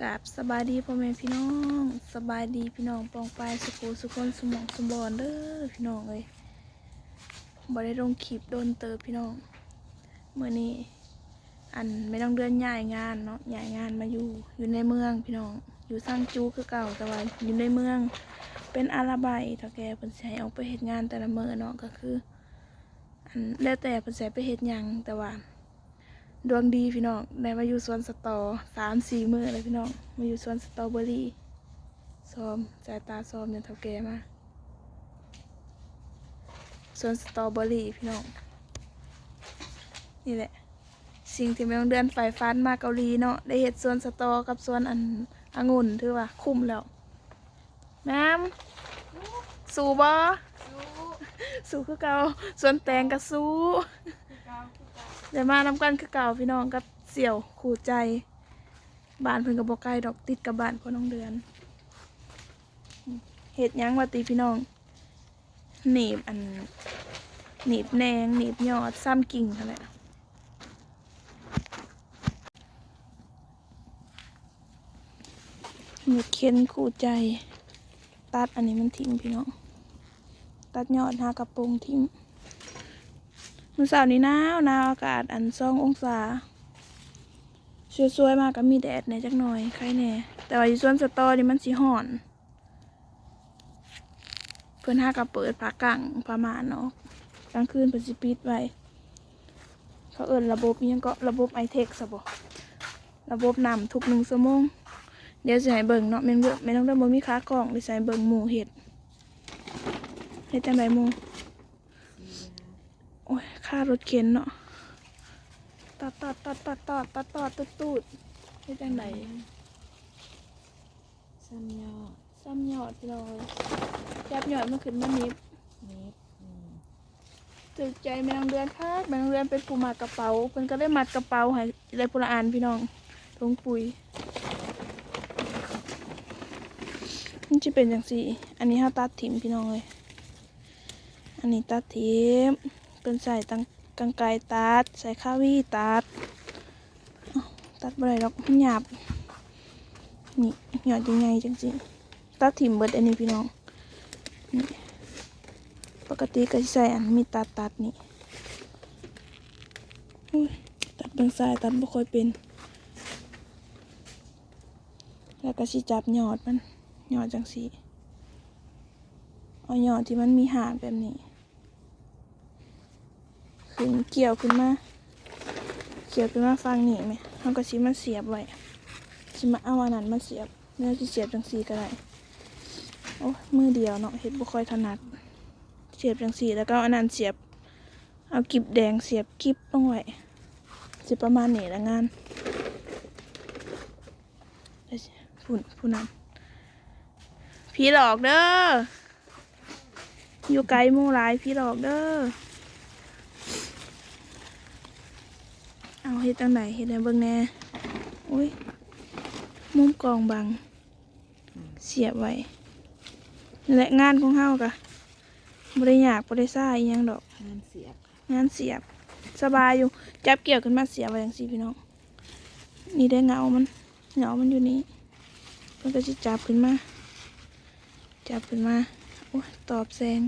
ກາບສະບາຍດີພໍ່ແມ່ພີ່ນ້ອງ, ສະບາຍດີພີ່ນ້ອງປ້ອງປາຍສຸຂູສຸຄົນ ສຸໝ່ອງສຸບອນເດີພີ່ນ້ອງເອີຍ. ບໍ່ໄດ້ລົງຄລິບດົນເຕີບພີ່ນ້ອງ. ມື້ນີ້ ອັນ ແມ່ນ້ອງເດືອນຍ້າຍງານເນາະ, ຍ້າຍງານມາຢູ່ ຢູ່ໃນເມືອງພີ່ນ້ອງ, ຢູ່ຊາງຈູຄືເກົ່າ ແຕ່ວ່າຢູ່ໃນເມືອງ ເປັນອາລາໄບ. ເຖົ້າແກ່ເພິ່ນຊິໃຫ້ອອກໄປເຮັດງານແຕ່ລະມື້ເນາະ, ກໍຄື ອັນ ແລ້ວແຕ່ເພິ່ນຊິໃຫ້ໄປເຮັດຫຍັງ, ແຕ່ວ່າ ດວງດີພີ່ນ້ອງ ໄດ້ມາຢູ່ສວນສະຕໍສາມສີ່ມື້ແລ້ວພີ່ນ້ອງ. ມາຢູ່ສວນສະຕໍເບີຣີ ຊອມ ສາຍຕາຊອມ ຍ້ອນເຖົ້າແກ່ມາ. ສວນສະຕໍເບີຣີພີ່ນ້ອງ, ນີ້ແຫຼະ ສິ່ງທີ່ແມ່ນ້ອງເດືອນໃຝ່ຝັນມາເກົາຫຼີເນາະ, ໄດ້ເຮັດສວນສະຕໍກັບສວນ ອັນ ອະງຸ່ນ ຖືວ່າຄຸ້ມແລ້ວ. ແມ່ມ ສູ້ບໍ່? ສູ້ ສູ້ຄືເກົ່າ, ສວນແຕງກໍສູ້ ຄືເກົ່າ ຄືເກົ່າ. ໄດ້ມານຳກັນຄືເກົ່າພີ່ນ້ອງ ກັບສ່ຽວຄູ່ໃຈ. ບ້ານເພິ່ນກໍບໍ່ໄກດອກ, ຕິດກັບບ້ານພໍ່ນ້ອງເດືອນ. ເຮັດຫຍັງວະຕິພີ່ນ້ອງ? ໜີບ ອັນ ໜີບແໜງ ໜີບຍອດ ຊຳກິ່ງຫັ້ນແຫຼະ. ມີເຂັນຄູ່ໃຈ ຕັດອັນນີ້ມັນຖິ້ມພີ່ນ້ອງ, ຕັດຍອດຫາກະປົງຖິ້ມ. ມື້ເຊົ້ານີ້ໜາວໆ ອາກາດ ອັນ ສອງອົງສາ, ສວຍໆມາກໍມີແດດແດ່ຈັກໜ້ອຍ ໄຄແດ່, ແຕ່ວ່າຢູ່ສວນສະຕໍນີ້ມັນຊິຮ້ອນ. ເພິ່ນຫາກໍເປີດຜ້າກັ້ງຜ້າມ່ານອອກ, ກາງຄືນເພິ່ນຊິປິດໄວ້. ເຂົາເອີ້ນລະບົບອີ່ຫຍັງເກາະ, ລະບົບໄອເທັກຊະບໍ່, ລະບົບນ້ຳທຸກໜຶ່ງຊົ່ວໂມງ. ດຽວຊິໃຫ້ເບິ່ງເນາະ, ແມ່ນເບິ່ງ ແມ່ນ້ອງເດີບໍ່ມີຂາກ້ອງ, ດຽວຊິໃຫ້ເບິ່ງໝູ່ເຮັດ. ເຮັດຈັ່ງໃດໝູ່? ໂອ້ຍ ຄາລົດເຂັນເນາະ, ຕອດໆໆໆ ຕອດໆ ຕູດໆ. ເຮັດຈັ່ງໃດ? ຊຳຍອດ ຊຳຍອດພີ່ນ້ອງເອີຍ, ຈັບຍອດມັນຂຶ້ນມາໜີບ ໜີບ. ອືມ ຖືກໃຈແມ່ນ້ອງເດືອນຄັກ, ແມ່ນ້ອງເດືອນເປັນຜູ້ມັກກະເປົາ, ເພິ່ນກໍເລີຍມັດກະເປົາໃຫ້ ໄດ້ຜູ້ລະອັນພີ່ນ້ອງ, ຖົງປຸ໋ຍ. ມັນຊິເປັນຈັ່ງຊີ້, ອັນນີ້ເຮົາຕັດຖິ້ມພີ່ນ້ອງເອີຍ, ອັນນີ້ຕັດຖິ້ມ. ເພິ່ນໃຊ້ຕັງ ກັນໄກຕັດ, ໃຊ້ຄາວີຕັດ. ເອົ້າ ຕັດບໍ່ໄດ້ດອກ ມັນຫຍາບ. ນີ້ ຍອດໃຫຍ່ໆ ຈັ່ງຊີ້ ຕັດຖິ້ມເບິດ. ອັນນີ້ພີ່ນ້ອງ ນີ້ ປົກກະຕິກໍຊິໃຊ້ອັນມີດຕັດຕັດນີ້. ໂອ້ຍ ຕັດເບື້ອງຊ້າຍຕັດບໍ່ຄ່ອຍເປັນ. ແລ້ວກໍຊິຈັບຍອດມັນ, ຍອດຈັ່ງຊີ້, ເອົາຍອດທີ່ມັນມີຮາກແບບນີ້ ຂຶ້ນ ກ່ຽວຂຶ້ນມາ, ກ່ຽວຂຶ້ນມາຝັ່ງນີ້ແມະ, ເຮົາກໍຊິມາສຽບໄວ້, ຊິມາເອົາອັນນັ້ນມາສຽບ, ແນວຊິສຽບຈັ່ງຊີ້ກໍໄດ້. ໂອ້ຍ ມືດຽວເນາະ ເຮັດບໍ່ຄ່ອຍຖະໜັດ. ສຽບຈັ່ງຊີ້ ແລ້ວກໍເອົາອັນນັ້ນສຽບ, ເອົາກິບແດງສຽບກິບລົງໄວ້. ຊິປະມານນີ້ລະງານ. ພຸ້ນ ຜູ້ນັ້ນ ຜີຫຼອກເດີ, ຢູ່ໄກໝູ່ຫຼາຍ ຜີຫຼອກເດີ. ເອົາ ເຮັດຈັ່ງໃດ ເຮັດໃຫ້ເບິ່ງແດ່. ໂອ້ຍ ມຸມກ້ອງບັງ. ສຽບໄວ້. ແລະ ງານຂອງເຮົາກະບໍ່ໄດ້ຍາກ ບໍ່ໄດ້ຊ້າອີ່ຫຍັງດອກ, ງານສຽບ ງານສຽບສະບາຍຢູ່. ຈັບກ່ຽວຂຶ້ນມາສຽບໄວ້ຈັ່ງຊີ້ພີ່ນ້ອງ. ນີ້ເດ້ເຫງົາມັນ, ເຫງົາມັນຢູ່ນີ້. ເພິ່ນກໍຊິຈັບຂຶ້ນມາ, ຈັບຂຶ້ນມາ. ໂອ້ຍ ຕອບແສງ.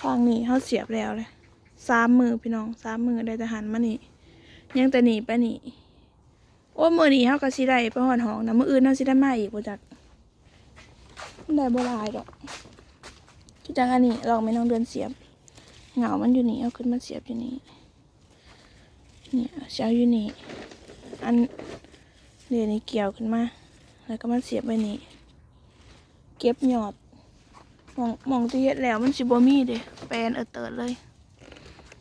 ຝັ່ງນີ້ເຮົາສຽບແລ້ວເລີຍ. ສາມມື້ພີ່ນ້ອງ, ສາມມື້ໄດ້ແຕ່ຫັ້ນມານີ້, ຍັງແຕ່ນີ້ໄປນີ້. ໂອ້ ມື້ນີ້ເຮົາກໍຊິໄດ້ໄປຮອດຫ້ອງນະ, ມື້ອື່ນເຮົາຊິໄດ້ມາອີກບໍ່ຈັກ. ມັນໄດ້ບໍ່ຫຼາຍດອກ. ຄືຈັ່ງອັນນີ້ ລອງແມ່ນ້ອງເດືອນສຽບ, ເຫງົາມັນຢູ່ນີ້, ເອົາຂຶ້ນມາສຽບຢູ່ນີ້. ນີ້ ຊິເອົາຢູ່ນີ້. ອັນ ເດ ນີ້ກ່ຽວຂຶ້ນມາ ແລ້ວກໍມາສຽບໄວ້ນີ້. ເກັບຍອດ. ໝ່ອງ ໝ່ອງທີ່ເຮັດແລ້ວມັນຊິບໍ່ມີເດ້, ແປນເອີເຕີດເລີຍ.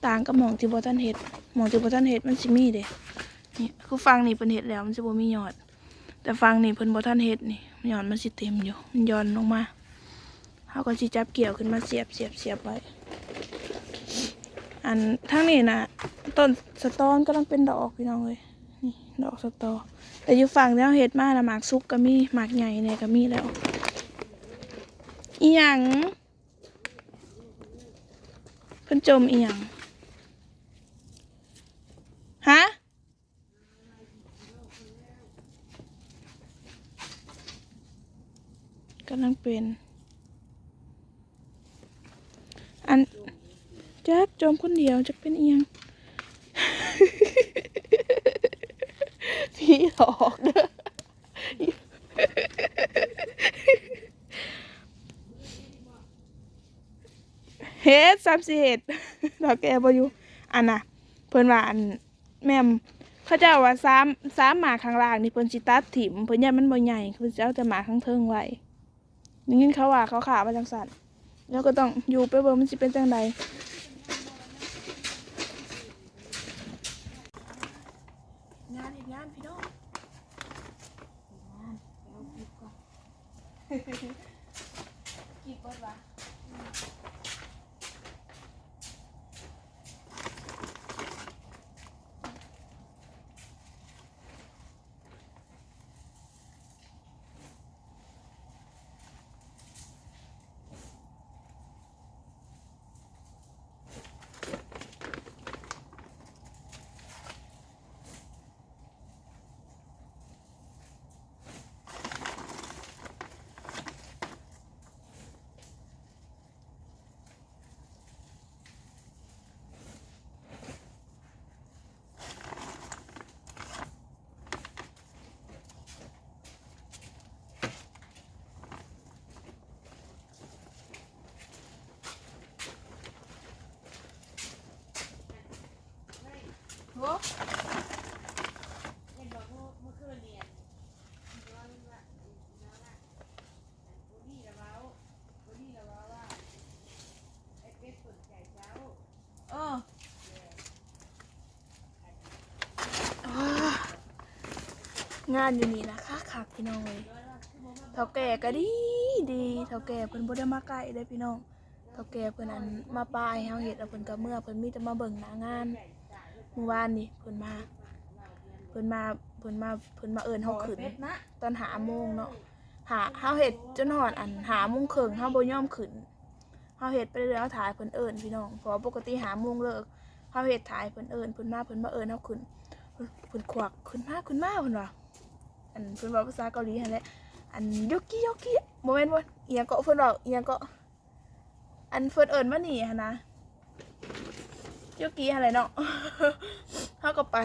ຕ່າງກັບໝ່ອງທີ່ບໍ່ທັນເຮັດ, ໝ່ອງທີ່ບໍ່ທັນເຮັດມັນຊິມີເດ້. ນີ້ ຄືຝັ່ງນີ້ເພິ່ນເຮັດແລ້ວມັນຊິບໍ່ມີຍອດ, ແຕ່ຝັ່ງນີ້ເພິ່ນບໍ່ທັນເຮັດນີ້ ຍອດມັນຊິເຕັມຢູ່, ມັນຢ່ອນລົງມາ. ເຮົາກໍຊິຈັບກ່ຽວຂຶ້ນມາສຽບ ສຽບ ສຽບໄວ້. ອັນ ທາງນີ້ນະ ຕົ້ນສະຕໍກຳລັງເປັນດອກ ພີ່ນ້ອງເອີຍ. ນີ້ ດອກສະຕໍ. ແຕ່ຢູ່ຝັ່ງທີ່ເຮົາເຮັດມານະ ໝາກສຸກກໍມີ, ໝາກໃຫຍ່ແດ່ກໍມີແລ້ວ. ອີຫຍັງ? ເພິ່ນຈົ່ມອີຫຍັງ? ຮະ? ກຳລັງເປັນ ອັນ ຈັກ ຈົ່ມຄົນດຽວ ຈັກເປັນອີ່ຫຍັງ ຜີຫຼອກເດີ. ເຮັດ ຊ້ຳຊິເຮັດ ເຖົ້າແກ່ບໍ່ຢູ່. ອັນນະ ເພິ່ນວ່າ ອັນ ແມ່ນ ເຂົາເຈົ້າວ່າສາມ ສາມໝາກຂ້າງລ່າງນີ້ ເພິ່ນຊິຕັດຖິ້ມ ເພິ່ນຢ້ານມັນບໍ່ໃຫຍ່ ເພິ່ນຊິເອົາແຕ່ໝາກທາງເທິງໄວ້. ໄດ້ຍິນເຂົາວ່າ ເຂົາຂາວວ່າຈັ່ງຊັ້ນ ແລ້ວກໍຕ້ອງຢູ່ໄປເບິ່ງມັນຊິເປັນຈັ່ງໃດ. ເຮັດງານ ເຮັດງານ ພີ່ນ້ອງ ເຮັດງານ ໄປເອົາກິບກ່ອນ ກິບເບິດຫວາ? ໂອ້ ເຫັນບໍ່ ມື້ ມື້ຄືນນີ້ ອັນ ອັນ ໂອນີ້ລະເວົ້າ ໂອນີ້ລະເວົ້າວ່າ ເອັດເອັດສົນໃຈເຈົ້າ ເອີ ງານຢູ່ນີ້ນະຄັກໆ ພີ່ນ້ອງເອີຍ. ເຖົ້າແກ່ກໍດີດີ ເຖົ້າແກ່ເພິ່ນບໍ່ໄດ້ມາໃກ້ເດ້ພີ່ນ້ອງ. ເຖົ້າແກ່ເພິ່ນ ອັນ ມາປາໃຫ້ເຮົາເຮັດ ແລ້ວເພິ່ນກໍເມືອ ເພິ່ນມີແຕ່ມາເບິ່ງໜ້າງານ. ມື້ວານນີ້ເພິ່ນມາ ເພິ່ນມາ ເພິ່ນມາ ເພິ່ນມາເອີ້ນເຮົາຂຶ້ນຕອນຫ້າໂມງເນາະ ຫາ ເຮົາເຮັດຈົນຮອດ ອັນ ຫ້າໂມງເຄິ່ງ ເຮົາບໍ່ຍອມຂຶ້ນ. ເຮົາເຮັດໄປເລື້ອຍໆ ເຮົາຖ້າໃຫ້ເພິ່ນເອີ້ນພີ່ນ້ອງ ເພາະວ່າປົກກະຕິຫ້າໂມງເລີກ ເຮົາເຮັດຖ້າໃຫ້ເພິ່ນເອີ້ນ ເພິ່ນມາ ເພິ່ນມາເອີ້ນເຮົາຂຶ້ນ ເພິ່ນ ເພິ່ນຄວັກ ຂຶ້ນມາ ຂຶ້ນມາ ເພິ່ນວ່າ ອັນ ເພິ່ນເວົ້າພາສາເກົາຫຼີຫັ້ນແຫຼະ ອັນ ໂຍກີ ໂຍກີ ບໍ່ແມ່ນ ບໍ່ ອີ່ຫຍັງເກາະ ເພິ່ນເວົ້າອີ່ຫຍັງເກາະ ອັນ ເພິ່ນເອີ້ນມານີ້ຫັ້ນນະ ໂຍກີຫັ້ນແຫຼະເນາະ ເຮົາກໍໄປ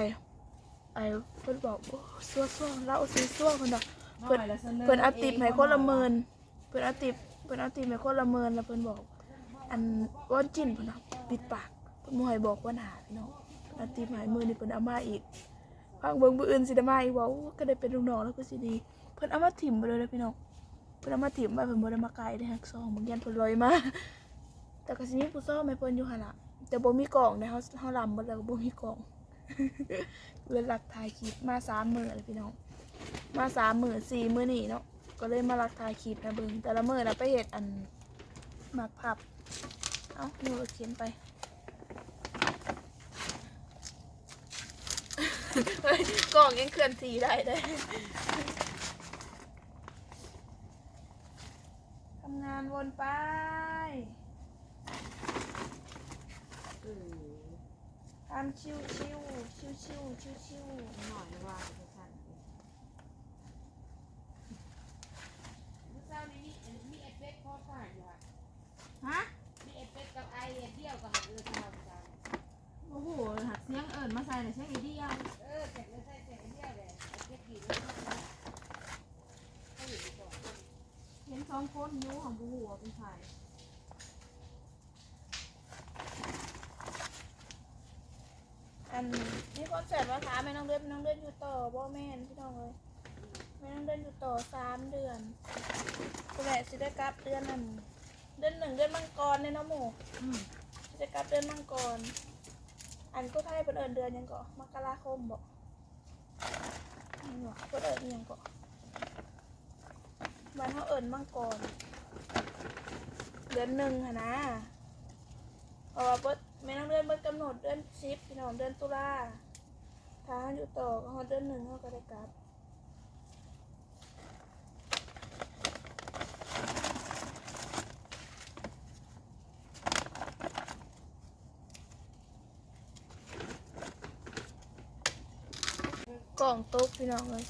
ໄປ ເພິ່ນບອກ ໂອ້ ຊົ່ວໆ ລາວເອົາຊື່ຊົ່ວ ເພິ່ນວ່າ ເພິ່ນ ເພິ່ນເອົາຕິບໃຫ້ຄົນລະໝື່ນ ເພິ່ນເອົາຕິບ ເພິ່ນເອົາຕິບໃຫ້ຄົນລະໝື່ນ ແລ້ວເພິ່ນບອກ ອັນ ວອນຈິນ ເພິ່ນວ່າ ປິດປາກ ເພິ່ນບໍ່ໃຫ້ບອກຫົວໜ້າພີ່ນ້ອງ ເພິ່ນເອົາຕິບໃຫ້ ມື້ນີ້ເພິ່ນເອົາມາອີກ ຟັງເບິ່ງມື້ອື່ນຊິໄດ້ມາອີກບໍ່. ໂອ້ ກໍໄດ້ເປັນລູກນ້ອງແລ້ວຄືຊິດີ ເພິ່ນເອົາມາຖິ້ມໄປເລີຍເດ້ພີ່ນ້ອງ ເພິ່ນເອົາມາຖິ້ມໄວ້ ເພິ່ນບໍ່ໄດ້ມາໄກເດ້ ຮັກຊອງ ບາງຢ່ານເພິ່ນລອຍມາ ແຕ່ກໍຊິມີຜູ້ຊອມໃຫ້ເພິ່ນຢູ່ຫັ້ນລະ ແຕ່ບໍ່ມີກ້ອງເດ້ ເຮົາ ເຮົາລຳເບິດແລ້ວກໍບໍ່ມີກ້ອງ. ເລີຍລັກຖ່າຍຄລິບ ມາສາມມື້ແລ້ວພີ່ນ້ອງ ມາສາມມື້ ສີ່ມື້ນີ້ເນາະ ກໍເລີຍມາລັກຖ່າຍຄລິບໃຫ້ເບິ່ງ ແຕ່ລະມື້ນະໄປເຮັດ ອັນ ໝາກພັບ ເອົ້າ ໜູກໍຂຽນໄປ ກ້ອງຍັງເຄື່ອນທີ່ໄດ້ເດ້ ທຳງານວົນໄປ ເອີ ຕາມຊິວໆ ຊິວໆ ຊິວໆ ໜ້ອຍວ່າ ມື້ເຊົ້ານີ້ມີ ມີເອັດເປັກພໍຝາກຢູ່ຫວາ? ຮະ? ມີເອັດເປັກກັບໄອອັນດຽວກັນ ເອີ ເຊົ້າ ບໍ່ຮູ້ ຫາກສຽງເອີ້ນມາໃສ່ນະ ສຽງໄອດຽວ ເອີ ສຽງເອີ້ນໃສ່ສຽງໄອດຽວແຫຼະ ເອັດເປັກດີເນາະ ເຫັນສອງຄົນຢູ່ ຫາກບໍ່ຮູ້ວ່າເປັນໃຜ. ອັນ ມີຄົນແຊດມາຖາມແມ່ນ້ອງເດືອນ ແມ່ນ້ອງເດືອນຢູ່ຕໍ່ບໍ່? ແມ່ນພີ່ນ້ອງເອີຍ ແມ່ນ້ອງເດືອນຢູ່ຕໍ່ສາມເດືອນ ພຸ້ນແຫຼະ ຊິໄດ້ກັບເດືອນ ອັນ ເດືອນໜຶ່ງ ເດືອນມັງກອນເດ້ເນາະໝູ່ ອືມ ຊິໄດ້ກັບເດືອນມັງກອນ ອັນ ຜູ້ໄທເພິ່ນເອີ້ນເດືອນຫຍັງເກາະ? ມະກະລາຄົມບໍ? ແມ່ນບໍ່? ເພິ່ນເອີ້ນອີ່ຫຍັງເກາະ? ບ້ານເຮົາເອີ້ນມັງກອນ ເດືອນໜຶ່ງຫັ້ນນະ ເພາະວ່າເບິດ ແມ່ນ້ອງເດືອນເບິດກຳນົດເດືອນສິບພີ່ນ້ອງ ເດືອນຕຸລາ ຖ້າເຮົາຢູ່ຕໍ່ກໍຮອດເດືອນໜຶ່ງເຮົາກໍໄດ້ກັບ. ເ ກ້ອງຕົກ ພີ່ນ້ອງເອີຍ.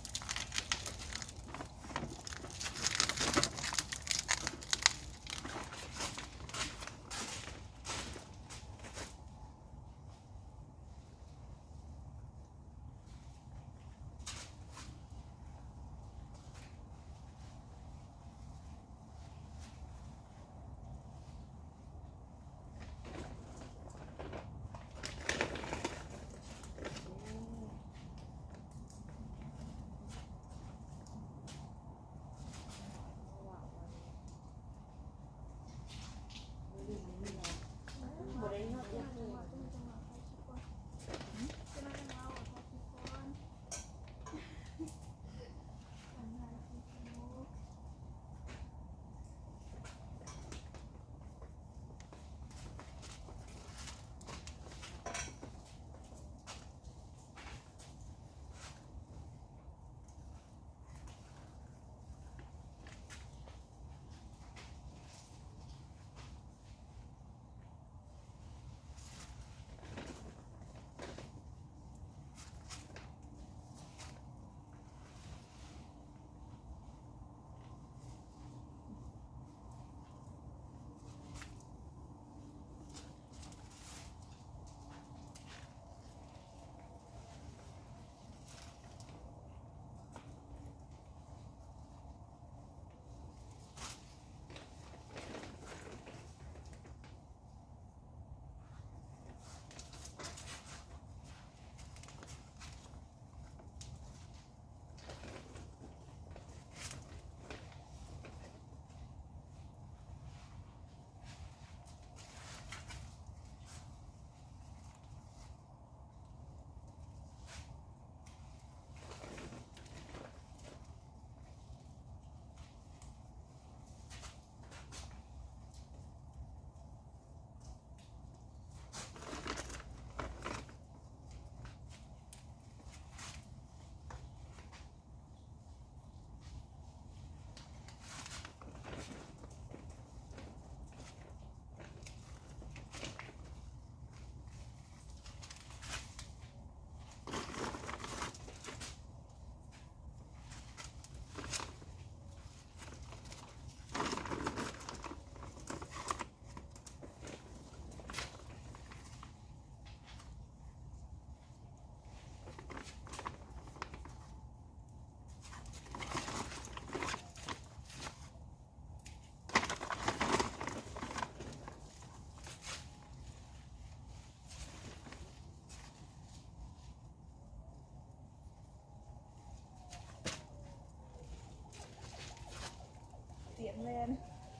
ຕຽມແລ່ນ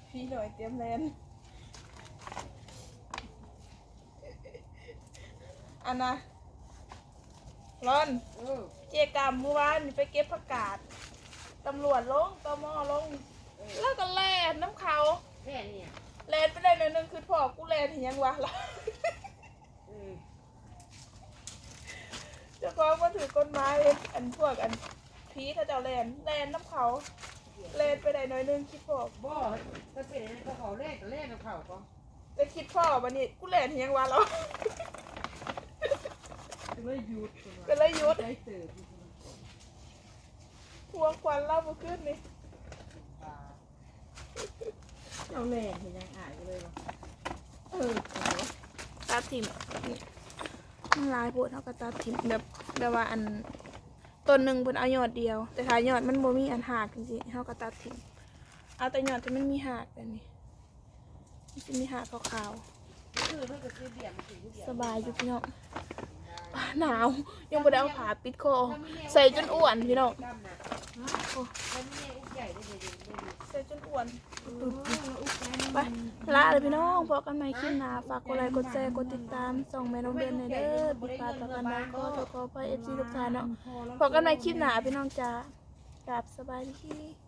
ພີ່ນ້ອຍຕຽມແລ່ນ ອັນນະ ລອນ ເອີ ເຈກຳມື້ວານນີ້ໄປເກັບຜັກກາດ ຕຳຫຼວດລົງ ຕມ ລົງ ເອີ ລາວກໍແລ່ນນຳເຂົາ ແລ່ນອີ່ຫຍັງ ແລ່ນໄປໄດ້ໜ້ອຍໜຶ່ງ ຄືພໍ່ ກູແລ່ນອີ່ຫຍັງວະ ລາວ ເອີ ເຈົ້າຂອງມາຖືກກົດໝາຍ ອັນພວກອັນ ຜີເຂົາເຈົ້າແລ່ນ ແລ່ນນຳເຂົາ ແລ່ນໄປໄດ້ໜ້ອຍໜຶ່ງ ຄິດພໍ້ ບໍ່ ຖ້າເປັນອັນນັ້ນເຂົາ ເຂົາແລ່ນກໍແລ່ນນຳເຂົາກໍ ແຕ່ຄິດພໍ້ ບັດນີ້ກູແລ່ນອີ່ຫຍັງວະລາວ ກໍເລີຍຢຸດ ກໍເລີຍຢຸດ ໃຈເຕີບຢູ່ ພວງຂວັນລາວມື້ຄືນນີ້ ເອົາແລ່ນເຮັດຫຍັງ ອາຍກໍເລີຍວ່າ ເອີ ຕັດຖິ້ມ ມັນຫຼາຍໂພດ ເຮົາກໍຕັດຖິ້ມ ແບບ ແບບວ່າອັນ ຕົ້ນໜຶ່ງເພິ່ນເອົາຍອດດຽວ ແຕ່ຖ້າຍອດມັນບໍ່ມີອັນຮາກຈັ່ງຊີ້ ເຮົາກໍຕັດຖິ້ມ ເອົາແຕ່ຍອດທີ່ມັນມີຮາກແບບນີ້ ມັນຊິມີຮາກຂາວໆ ສະບາຍຢູ່ພີ່ນ້ອງ ໜາວ ຍັງບໍ່ໄດ້ເອົາຜ້າປິດຄໍ ໃສ່ຈົນອ້ວນພີ່ນ້ອງ ໂອ້ ໃສ່ຈົນອ້ວນ ໄປ ລາເລີຍພີ່ນ້ອງ ພໍ້ກັນໃໝ່ຄລິບໜ້າ ຝາກກົດໄລ ກົດແຊ ກົດຕິດຕາມຊ່ອງແມ່ນ້ອງເບນແດ່ເດີ ຜິດພາດປະການໃດ ຂໍໂທດຂໍອະໄພ ເອັຟຊີ ທຸກທ່ານເນາະ ພໍ້ກັນໃໝ່ຄລິບໜ້າພີ່ນ້ອງຈ້າ ກາບສະບາຍດີ.